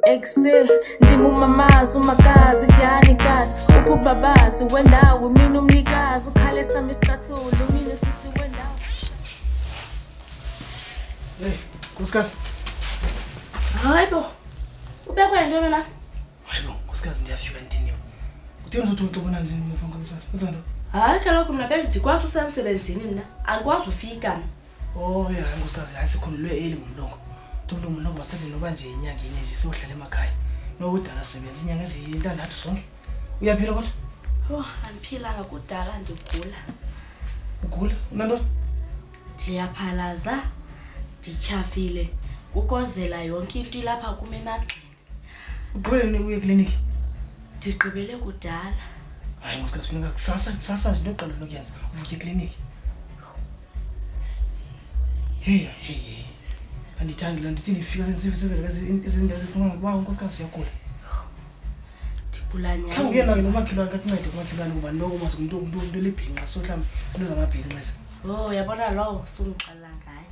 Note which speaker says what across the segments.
Speaker 1: Ekse ndimumamazi umakazi dyani kazi uphubabazi wendawo mina umnikazi ukhale sami isicathulo mina sisi wendawo.
Speaker 2: Hey, nkosikazi.
Speaker 3: Hayi bo. Ubekwe yintoni na?
Speaker 2: Hayi bo, nkosikazi ndiyafika ndidiniwe. Kutheni uzothi unxibona nje ndifuna nkosikazi? Wenza ntoni?
Speaker 3: Hayi kaloku mna bendikwazi usemsebenzini mna. Andikwazi ufika mna.
Speaker 2: Oh ya nkosikazi, hayi sikhululwe eli ngumlungu. Uthi umlungu noko masithathe noba nje inyanga inye nje siyohlala emakhaya. Noba kudala sebenza inyanga ezintandathu zonke. Uyaphila kodwa?
Speaker 3: Oh, andiphilanga kudala ndigula.
Speaker 2: Ugula? Unantoni?
Speaker 3: Ndiyaphalaza, ndityhafile, kukozela yonke into ilapha kum emagxeni.
Speaker 2: Ugqibele nini uye ekliniki?
Speaker 3: Ndigqibele kudala.
Speaker 2: Hayi nkosikazi, funeka kusasa kusasa nje into yokuqala onokuyenza uvuke ekliniki. Heyi heyi heyi. Andithandi loo nto ndithi ndifika sendisivele ezinto ezifunga ngokuba unkosikazi uyagula.
Speaker 3: Ndigula nyhani.
Speaker 2: Khange uye naye nomakhelwane kakuncede kumakhelwane kuba noko mos ngumntu umntu umntu olibhinqa so mhlawumbi izinto zamabhinqa ezi.
Speaker 3: Oh, uyabona lowo sumxelela ngaye.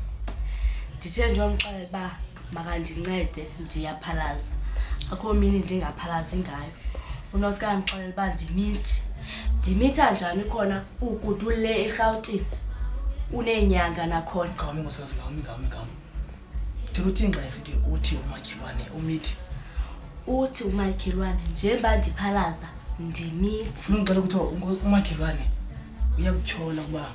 Speaker 3: Ndithe ndiyomxelela uba makandincede ndiyaphalaza. Akho mini ndingaphalazi ngayo. Unoske andixelele uba ndimithi. Ndimitha njani khona ukude ule eRhawutini? Uneenyanga nakhona.
Speaker 2: Ngawumi nkosikazi ngawumi ngawumi ngawumi. Thela uthini xa esithi uthi umakhelwane umithi?
Speaker 3: Uthi umakhelwane njengoba ndiphalaza ndimithi.
Speaker 2: Funa ungixela ukuthi umakhelwane uyakutyhola ukuba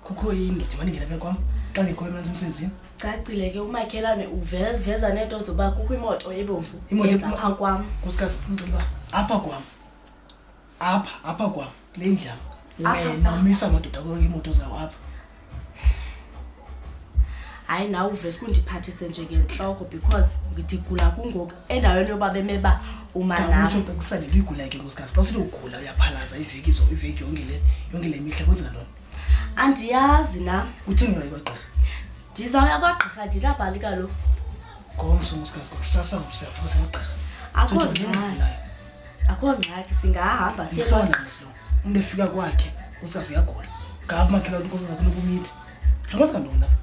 Speaker 2: kukho indoda imane ingena apha kwam xa ndikhoyo mna ndisemsebenzini.
Speaker 3: Cacile ke umakhelwane uveza neento zoba kukho imoto ebomvu
Speaker 2: Imoto
Speaker 3: eza apha kwam.
Speaker 2: Nkosikazi funa ungixela uba apha kwam apha apha kwam kule ndlu yam
Speaker 3: Apha
Speaker 2: wena umisa amadoda akho iimoto zawo apha.
Speaker 3: Hayi nawe uvese kundiphathise nje ngentloko because ndigula kungoku endaweni yoba beme ba uma nam.
Speaker 2: Utsho ucacisane luyigula ke nkosikazi xa usithi ugula uyaphalaza iveki zo iveki yonke le yonke le mihla kwenzeka ntoni?
Speaker 3: Andiyazi nam.
Speaker 2: Utheni ungayi kwagqirha?
Speaker 3: Ndizawuya kwagqirha ndinabhali kaloku.
Speaker 2: Ngomso nkosikazi kwakusasa ngoku siyavuka siya kwagqirha.
Speaker 3: Akho
Speaker 2: Sothi
Speaker 3: ngxaki.
Speaker 2: ngigulayo.
Speaker 3: Akho ngxaki singahamba siye
Speaker 2: Mhlona
Speaker 3: kwagqirha.
Speaker 2: mos lo. Umntu efika kwakhe usazi uyagula. Ngapha umakhelwane unkosikazi akho nokumitha. Hlangana ntoni apha?